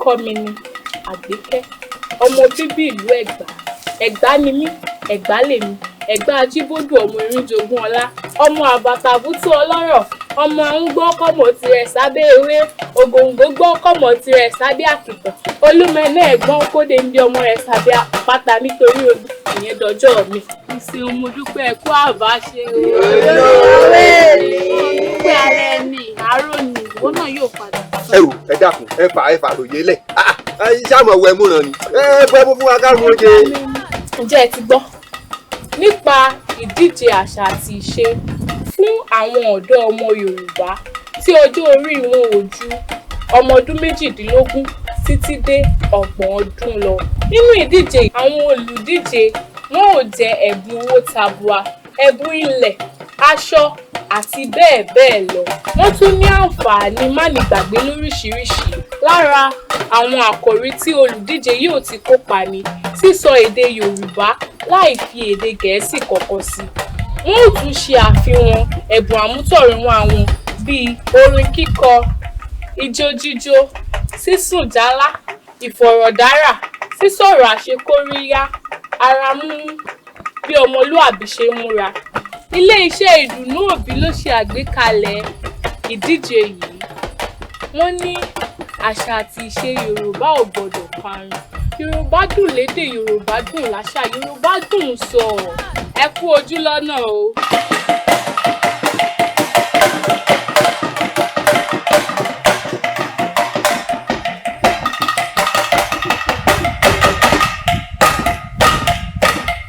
Orúkọ mi ni Àgbékẹ́, ọmọ bíbí ìlú Ẹ̀gbá. Ẹ̀gbá ni mí, Ẹ̀gbá lèmi, Ẹ̀gbá Ajíbódù, ọmọ Erinjogún ọlá, ọmọ àbàtàbútú ọlọ́rọ̀, ọmọ ń gbọ́ kọ́mọ tirẹ̀ sábẹ́ ewé, ògòǹgò gbọ́ kọ́mọ tirẹ̀ sábẹ́ àkìtàn, olúmẹ̀nà ẹ̀gbọ́n kóde ń bí ọmọ rẹ̀ sábẹ́ àpáta nítorí ogun. Ìyẹn dọjọ́ mi. Ṣeun, mo dúpẹ́, ẹ kú àbá ṣe o. Dúpẹ́ ara ẹni àárò ni ìwọ náà yóò padà. Ẹ wò, ẹ dákun, ẹ fà ròyé lẹ sáàmù ọwọ ẹ múran ni ẹ bọ ẹ fún wa ká mú oúnjẹ. Ǹjẹ́ ẹ ti gbọ́ nípa ìdíje àṣà àti ìṣe fún àwọn ọ̀dọ́ ọmọ Yorùbá tí ọjọ́ orí wọn ò ju ọmọ ọdún 18 títí dé 30 ọdún lọ? Nínú ìdíje, àwọn olùdíje wọn ò jẹ ẹ̀bùn owó tabua, ẹ̀bùn ilẹ̀, aṣọ àti bẹ́ẹ̀ bẹ́ẹ̀ lọ. Wọ́n tún ní àǹfààní mánigbàgbé lóríṣiríṣi. Lára àwọn àkòrí tí olùdíje yóò ti kópa ní sísọ èdè Yorùbá láì fi èdè Gẹ̀ẹ́sì kankan sí. Wọn ó tún ṣe àfihàn ẹ̀bùn àmútọ̀runwá wọn bíi orin kíkọ, ijó jíjó, sísùn jálá, ìfọ̀rọ̀dárà, sísọ̀rọ̀ àṣekóríyá, ara múmú, bí ọmọlúàbí ṣe ń múra. Ilé-iṣẹ́ Ìdùnnú Òbí ló ṣe àgbékalẹ̀ ìdíje yìí. Wọ́n ní àṣà àti ìṣe Yorùbá ò gbọdọ̀ parun. Yorùbá dùn lédè, Yorùbá dùn láṣà, Yorùbá dùn ún sọ. Ẹ kú ojú lọ́nà o.